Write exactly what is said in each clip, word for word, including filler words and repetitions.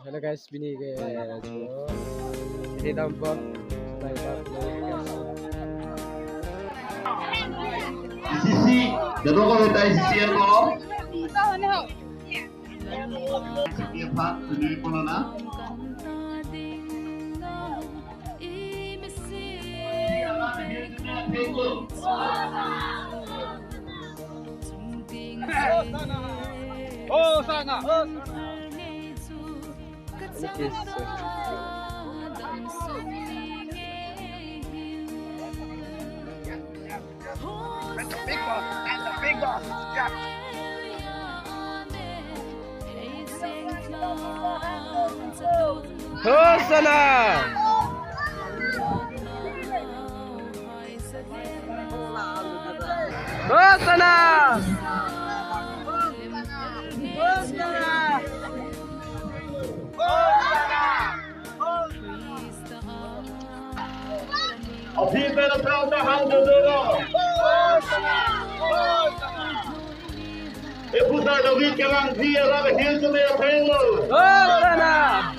Hello guys, pini ke ini dampo. Sisi, dado ko betai sisi ko. Sisi apa? Sisi ko na? Hosanna! Hosanna! That's a big boss. That's a big boss. Yeah. Hosanna! Hosanna! Hosanna! Hosanna! Aphi pen aphrang ta hang dodoro. Epusar David kevangji alam ahirjume apheng lo. Hosanna!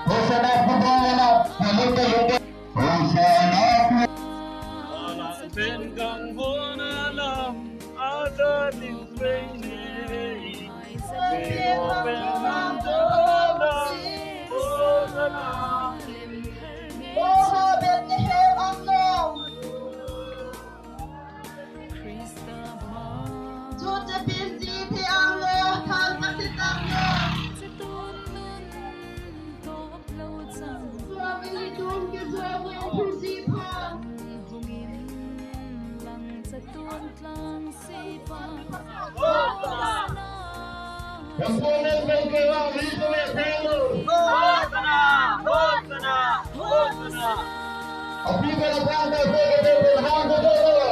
Hosanna, Hosanna, Hosanna. Alam pen kangvon alam ada di Bethlehem. Hosanna. Oho, Bethlehem angno. Joseph pensi the angno, thal kasetangno. Swami ilitum ke Swami puji pha. Hosanna, Hosanna, Hosanna. Aphi pen aphrang ta hang dodoro.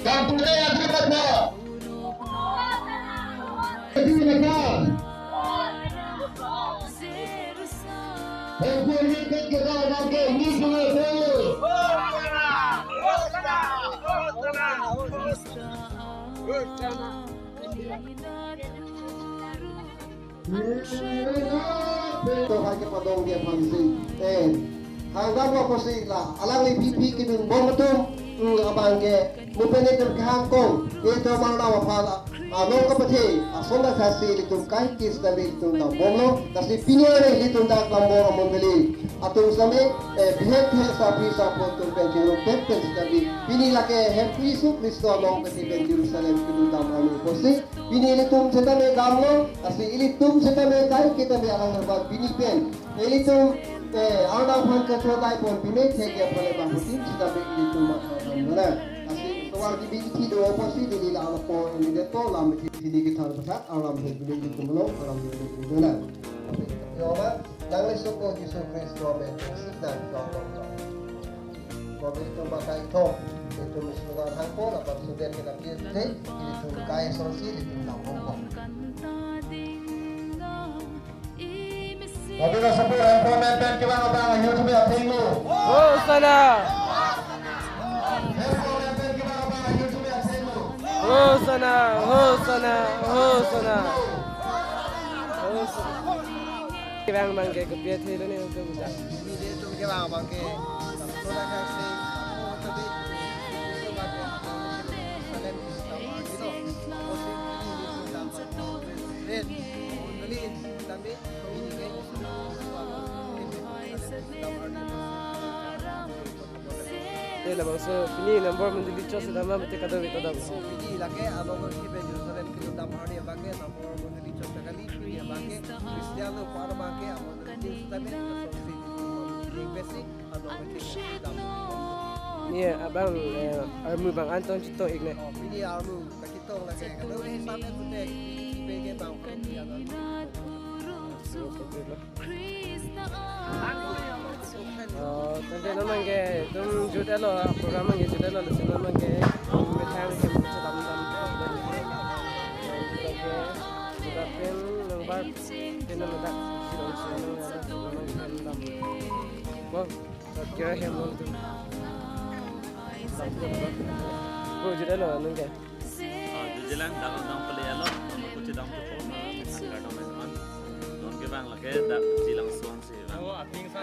Kangtung re adi patna. Adi patna. Hosanna, Hosanna, Hosanna. Hosanna. To hai ke padong dia phamsi. Eh, hang damlo pusi la, alangli phi phi kedun bom atum, hmm, abang ke, mu pen itum kehang kong, itum mang dawa phala, anong kapathe, ason ta sasi ilitum kai kis kali ilitum dam bomlo, lasi pini arni ilitum dak Lambor amondoli atum sami, eh, bihek bihek saphi sapho atum pen chingrum pet pen sitame, pini lake Hemphu Jisu Khristo anong kati pen Jerusalem kedun dam arni pusi, pini ilitum setame damlo, lasi ilitum setame kai kitame alang herbat pini pen. Ilitum, eh, arnam aphan kachotai pon pine thekya pale bangphutin setame ilitum matha pon mana. Lasi tovar kibi kithi do pusi neli la alam po ini det po lam kithi sini kithan pathak alam he pini ilitum lo alam he pini ilitum lo. Yo ma, nangli suko Jisu Khristo amen, sik dan ko ko ko. Ko ilitum baka ithom, ilitum slogan hangpo, lapen sudet kita pirthe, ilitum kai asonsi, ilitum dam bompo. Aphi ta support Hemphu amen pen kevang abang ahirjume apheng lo. Hosanna! Hemphu amen pen kevang abang ahirjume apheng lo. Hosanna! Hosanna! Hosanna! Hosanna! Kevang abang ke kopi athe lo ne untuk kita. Ini dia tum kevang abang ke. Sona kasi. Te labangso pini Lambor mondoli church dam ma mate kadokave ta dam. Pini lake along ke pen Jerusalem kedun dam arni abang ke Lambor mondoli church ta kali, pini abang ke Christian lo para abang ke amondoli sitame asonsi besi along ke dam. Ni abang, eh, armu abang an tong chetong ik ne. Oh, pini armu kachetong lake kadokave sitame pute pini ke bang. Oh, tangte non abang ke itum jut-etlo, program abang ke jut-etlo, lasi non abang ke methang hem chedam dam. Oke, sudah pin. Park, pen ladak, Jirong Swan nang, nang, nang, nang, nang. Bang, kat kira hem nang tu. Ko jira lo nang ke. Ah, jujelang, dak dam pele alo, nang ko chedam tu ko, ah, kardom, man. Non ke bang lake, dak Jirong Swan si bang. Oh, I think so.